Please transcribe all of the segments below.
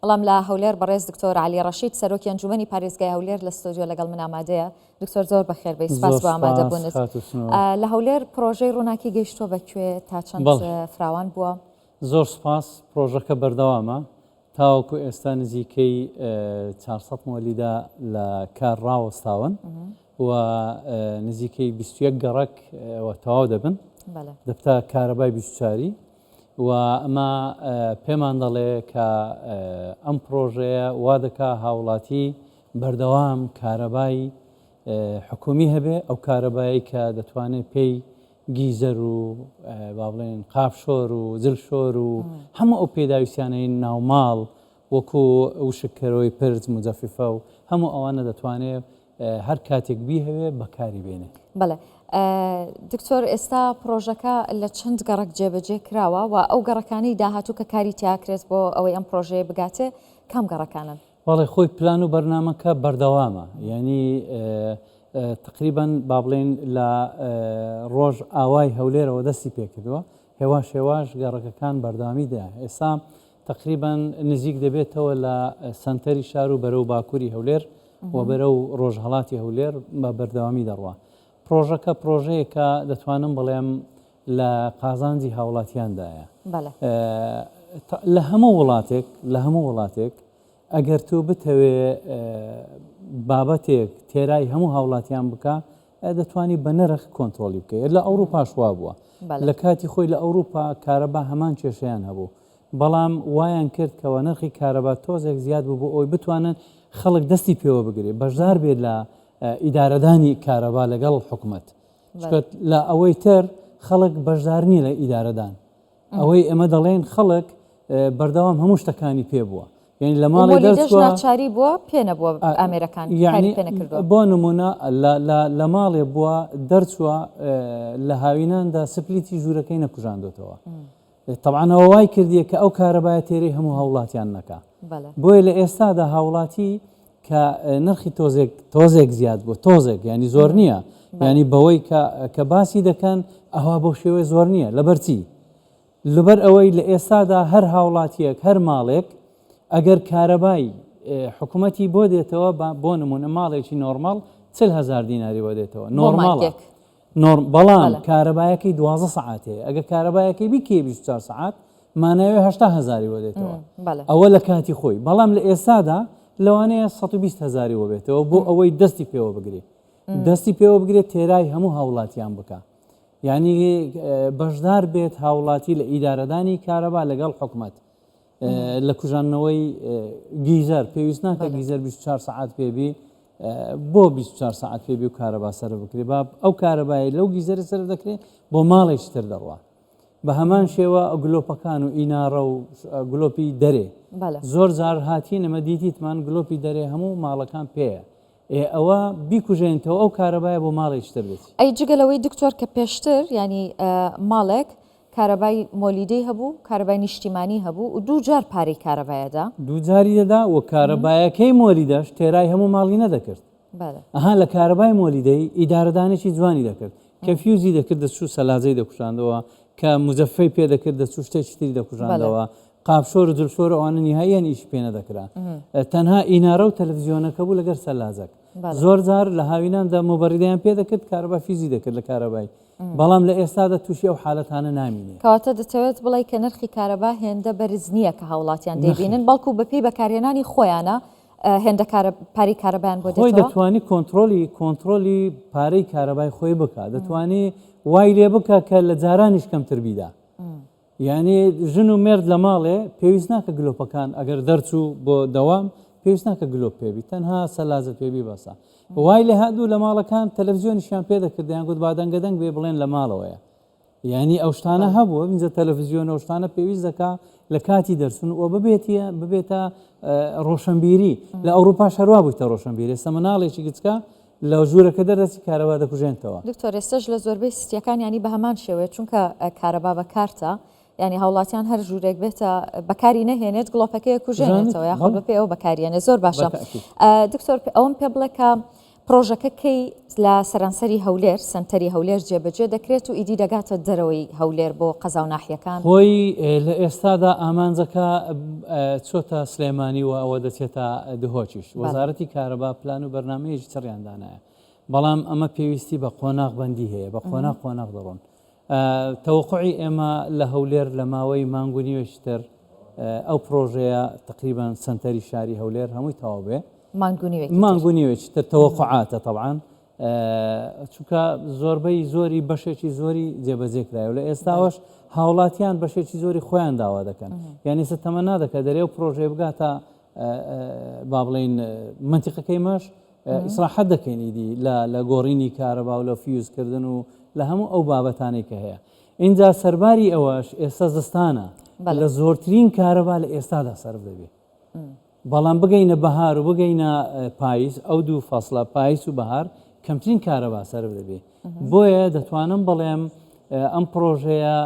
بەڵام لە هەولێر بەڕێز دکتۆر عەلی ڕەشید سەرۆکی ئەنجومەنی پارێزگای هەولێر لە ستۆدیۆ لەگەڵ من ئامادەیە. دکتۆر زۆر بەخێر بێی سپاس زۆر بۆ ئامادە سپاس بوونت. خاتوو سنوور. لە هەولێر پڕۆژەی ڕووناکی گەیشتووە بە کوێ تا چەند بەڵێ. فراوان بووە؟ زۆر سپاس، پڕۆژەکە بەردەوامە، تاوەکو ئێستا نزیکەی 400 مۆلیدە لە کار ڕاوەستاون و نزیکەی 21 گەڕەک و تەواو دەبن بەڵێ. دەبتە کارەبای 24 و ئەمە پێمان دەڵێ کە ئەم پڕۆژەیە وا دەکا هاوڵاتی بەردەوام کارەبای حکومی هەبێ، ئەو کارەبایەی کە دەتوانێ پێی گیزەر و با بڵێن قاپشۆر و جلشۆر و هەموو ئەو پێداویستیانەی ناوماڵ وەکو وشککەرەوەی پرچ، مجففە و هەموو ئەوانە دەتوانێ هەر کاتێک بیهەوێ بەکاری بێنێ. بەڵێ دکتۆر ئێستا پڕۆژەکە لە چەند گەڕەک جێبەجێ کراوە و ئەو گەڕەکانەی داهاتوو کە کاری تیاکرێت بۆ ئەوەی ئەم پڕۆژەیە بگاتێ کام گەڕەکانن؟ بەڵێ خۆی پلان و بەرنامەکە بەردەوامە یانی تقریبا با بڵێین لە ڕۆژ ئاوای هەولێرەوە دەستی پێکردووە هێواش هێواش گەڕەکەکان بەردەوامی دا ئێستا تقریبا نزیک دەبێتەوە لە سەنتەری شار و بەرەو باکووری هەولێر و بەرەو ڕۆژهەڵاتی هەولێر بە بەردەوامی دەڕوا. پڕۆژەکە پڕۆژەیەکە دەتوانم بڵێم لە قازانجی هاوڵاتیاندایە. لە هەموو وڵاتێک لە هەموو وڵاتێک ئەگەر تۆ بتەوێ بابەتێک تێرای هەموو هاوڵاتیان بکە دەتوانی بە نرخ کۆنترۆڵی بکەیت لە ئەوروپاش وا بووە لە کاتی خۆی لە ئەوروپا کارەبا هەمان کێشەیان هەبوو بەڵام وایان کرد کەوا نرخی کارەبا تۆزێک زیاد بوو بۆ ئەوەی بتوانن خەڵک دەستی پێوە بگرێت بەشدار بێت لە ئیدارەدانی کارەبا لەگەڵ حکومەت چونکە لە ئەوەی تر خەڵک بەشدار نییە لە ئیدارەدان ئەوەی ئێمە دەڵێن خەڵک بەردەوام هەموو شتەکانی پێ بووە یعنی لە ماڵی دەرچووە ناچاری بووە پێ نەبووە ئامێرەکان یعنی پێ نەکردووە بۆ نمونە لە ماڵێ بووە دەرچووە لە هاویناندا سپلیتی ژوورەکەی نەکوژاندۆتەوە تەبعەن ئەوە وای کردیە کە ئەو کارەبایە تێرەی هەموو هاوڵاتیان نەکا بۆیە لە ئێستادا هاوڵاتی کە نرخی تۆزێک تۆزێک زیاد بوو تۆزێک ینی زۆر نییە ینی بەوەی کە کە باسی دەکەن ئەوە بۆ شێوەی زۆر نییە لەبەرچی لەبەر ئەوەی لە ئێستادا هەر هاوڵاتیەک هەر ماڵێک ئەگەر کارەبای حکوومەتی بۆ دێتەوە بۆ نمونە ماڵێکی نۆرماڵ 40هزار دیناری بۆ دێتەوە نۆرماڵێک نۆرم بەڵام کارەبایەکەی 12 سەعات هەیە ئەگەر کارەبایەکەی بیکەی 24 سەعات ماناوێ 80 هەزاری بۆ دێتەوە ئەوە لە کاتی خۆی بەڵام لە ئێستادا لەوانەیە 120 هەزاری بۆ بێتەوە بۆ ئەوەی دەستی پێوە بگرێت دەستی پێوە بگرێت تێرای هەموو هاوڵاتیان بکە یعنی بەشدار بێت هاوڵاتی لە ئیدارەدانی کارەبا لەگەڵ حکومت لە کوژاندنەوەی گیزەر پێویست ناکە گیزەر 24 سەعات پێبی بۆ 24 سەعات پێبی و کارەبا سەر بکرێ با ئەو کارەبای لەو گیزەرە سەر دەکرێت بۆ ماڵێکی تر دەڕوا بە هەمان شێوە گلۆپەکان و ئیناڕە و گلۆپی دەرێ زۆر جار هاتین ئەمە دیتیتمان گلۆپی دەرێ هەموو ماڵەکان پێیە ئێ ئەوە بیکوژێنتەوە ئەو کارەبایە بۆ ماڵێکی تر بچی. ئەی جگە لەوەی دکتۆر کە پێشتر یانی ماڵێک کارەبای مۆلیدەی هەبوو، کارەبای نیشتیمانی هەبوو و دوو جار پارەی کارەبای ئەدا. دوو جاری دەدا و کارەبایەکەی مۆلیدەش تێرای هەموو ماڵی نەدەکرد. بەڵێ. ئەها لە کارەبای مۆلیدەی ئیدارەدانێکی جوانی دەکرد. کە فیوزی دەکرد دەچوو سەلاجەی دەکوژاندەوە، کە موجەفەی پێ دەکرد دەچوو شتێکی تری دەکوژاندەوە. قاپشۆر و جلشۆر و ئەوانە نیهاییەن ئیشی پێ نەدەکرا. تەنها ئینارە و تەلەفزیۆنەکە بوو لەگەر سەلاجەک. زۆر جار لە هاویناندا موبەریدەیان پێ دەکرد کارەبا فیزی دەکرد لە کارەبای. بەڵام لە ئێستادا تووشی ئەو حالەتانە نامینێ. کەواتە دەتەوێت بڵێی کە نرخی کارەبا هێندە بەرز نییە کە هاوڵاتیان دەیبینن، بەڵکو بەپێی بەکارهێنانی خۆیانە هێندە پارەی کارەبایان بۆ خۆی دێتەوە؟ دەتوانی کۆنترۆلی کۆنترۆلی پارەی کارەبای خۆی بکا، دەتوانی وای لێ بکا کە لە جارانیش کەمتر بیدا. یانی ژن و مێرد لە ماڵێ پێویست ناکە گلۆپەکان ئەگەر دەرچوو بۆ دەوام پێویست ناکە گلۆپ پێبی تەنها سەلازە پێبی بەسە وای لێ هاتبوو لە ماڵەکان تەلەفزیۆنیشیان پێ دەکرد دەیان گوت با دەنگە دەنگ بێ بڵێن لە ماڵەوەیە یعنی ئەو شتانە هەبوو ئینجا تەلەفزیۆن ئەو شتانە پێویست دەکا لە کاتی دەرچوون و ببێتە ببێتە ڕۆشنبیری لە ئەوروپا شەروا بوویتە ڕۆشنبیری ئێستا مناڵێکی گچکە لە ژوورەکە دەردەچی کارەبا دەکوژێنتەوە. دکتۆر ئێستەش لە زۆربەی سیتیەکان یانی بە هەمان شێوەیە چونکە کارەبا بە کارتە یانی هاوڵاتیان هەر ژوورێک بێتە بەکاری نەهێنێت گڵۆپەکەی کوژێنێتەوە یاخود بەپێ ئەو بەکاریێنێ زۆر باشە دکتۆر ئەوم پێ بڵێ کە. پڕۆژەکە کەی لە سەرانسەری هەولێر، سەنتەری هەولێر جێبەجێ دەکرێت و ئیدی دەگاتە دەرەوەی هەولێر بۆ قەزا و ناحیەکان؟ خۆی لە ئێستادا ئامانجەکە چۆتە سلێمانی و ئەوە دەچێتە دهۆکیش. وەزارەتی کارەبا پلان و بەرنامەیەکی چڕیان دانایە. بەڵام ئەمە پێویستی بە قۆناغ بەندی هەیە، بە قۆناغ قۆناغ دەڕۆن. تەوەقوعی ئێمە لە هەولێر لە ماوەی مانگ و نیوێکی تر ئەو پرۆژەیە تقریبان سەنتەری شاری هەولێر هەمووی تەواو بێ. مانگ و نیوێکی تر. مانگ و نیوێکی تر تەوەقوعاتە تەبعەن چونکە زۆربەی زۆری بەشێکی زۆری جێبەجێ کرایە و لە ئێستاوەش هاوڵاتیان بەشێکی زۆری خۆیان داوا دەکەن یعنی ئێستا تەمەنا دەکە دەرێ و پرۆژەیە بگاتە با بڵێین مەنتیقەکەی مەش ئیسراحەت دەکەین ئیدی لە گۆڕینی کارەبا و لە فیوزکردن و لە هەموو ئەو بابەتانەی کە هەیە ئینجا سەرباری ئەوەش ئێستا زستانە لە زۆرترین کارەبا لە ئێستادا سەرف دەبێت بەڵام بگەینە بەهار و بگەینە پاییز ئەو دوو فەسڵە پاییز و بەهار کەمترین کارەبا سەرف دەبێت بۆیە دەتوانم بڵێم ئەم پڕۆژەیە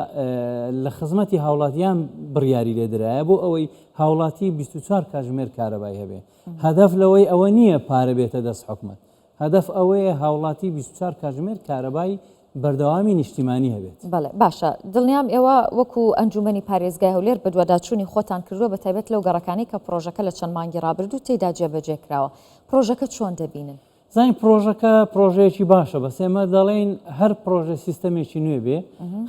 لە خزمەتی هاوڵاتیان بڕیاری لێدرایە بۆ ئەوەی هاوڵاتی 24 کاتژمێر کارەبای هەبێ هەدەف لەوەی ئەوە نییە پارە بێتە دەست حکومت هەدەف ئەوەیە هاوڵاتی 24 کاتژمێر کارەبای بەردەوامی نیشتیمانی هەبێت. بەڵێ باشە دڵنیام ئێوە وەکو ئەنجومەنی پارێزگای هەولێر بەدواداچوونی خۆتان کردووە بەتایبەت لەو گەڕەکانەی کە پڕۆژەکە لە چەند مانگی ڕابردوو تێیدا جێبەجێ کراوە پڕۆژەکە چۆن دەبینن؟ زانین پڕۆژەکە پڕۆژەیەکی باشە بەس ئێمە دەڵێین هەر پڕۆژە سیستەمێکی نوێ بێ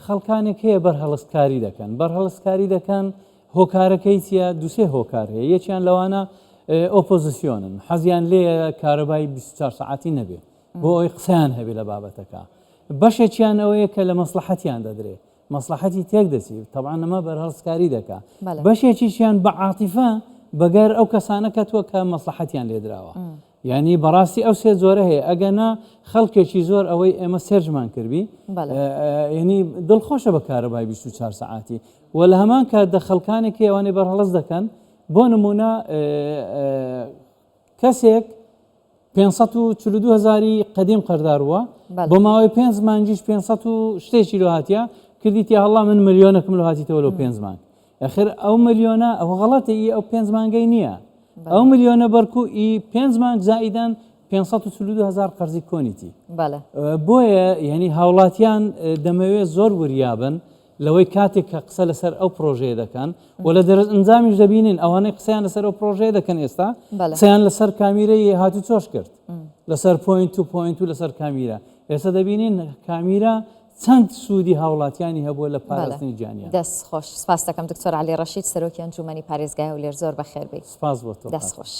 خەڵکانێک هەیە بەرهەڵستکاری دەکەن بەرهەڵستکاری دەکەن هۆکارەکەی چییە دوسێ هۆکار هەیە یەکیان لەوانە ئۆپۆزیسیۆنن حەزیان لێیە کارەبای 24 سەعاتی نەبێ بۆ ئەوەی قسەیان هەبێ لە بابەتەکە بەشێکیان ئەوەیە کە لە مەسلحەتیان دەدرێ مەسڵەحەتی تێک دەچی تەبعەن ئەمە بەرهەڵستکاری دەکا بەشێکیشیان بە عاتیفە بەگەر ئەو کەسانە کەتووە کە مەسڵەحەتیان لێدراوە یعنی بەڕاستی ئەو سێ جۆرە هەیە ئەگەنا خەڵکێکی زۆر ئەوەی ئێمە search مان کردبی یعنی دڵخۆشە بە کارەبای 24 سەعاتی و لە هەمان کاتدا خەڵکانێک هەیە ئەوانەی بەرهەڵست دەکەن بۆ نمونە کەسێک 542 هزاری قەدیم قەردار بووە بۆ ماوەی پێنج مانگیش 500 و شتێکی لۆ هاتیە کردیتی هەڵا من ملیۆنەکم لۆ هاتیتەوە لۆ پێنج مانگ ئەخر ئەو ملیۆنە ئەو غەڵەتە ئی ئەو پێنج مانگەی نییە ئەو ملیۆنە بەرکو ئی پێنج مانگ زائیدەن 542 هزار قەرزی کۆنیتی بۆیە یعنی هاوڵاتیان دەمەوێت زۆر وریابن لەوەی کاتێک کە قسە لەسەر ئەو پرۆژەیە دەکەن و لە دەرەنجامیش دەبینین ئەوانەی قسەیان لەسەر ئەو پرۆژەیە دەکەن ئێستا قسەیان لەسەر کامیرەی هاتوچۆش کرد لەسەر point to point و لەسەر کامیرە ئێستا دەبینین کامیرە چەند سوودی هاوڵاتیانی هەبووە لە پاراستنی گیانیان. دەست خۆش سپاس دەکەم دکتۆر عەلی ڕەشید سەرۆکی ئەنجوومەنی پارێزگای هەولێر زۆر بەخێربێی. سپاس بۆ تۆ. دەست خۆش.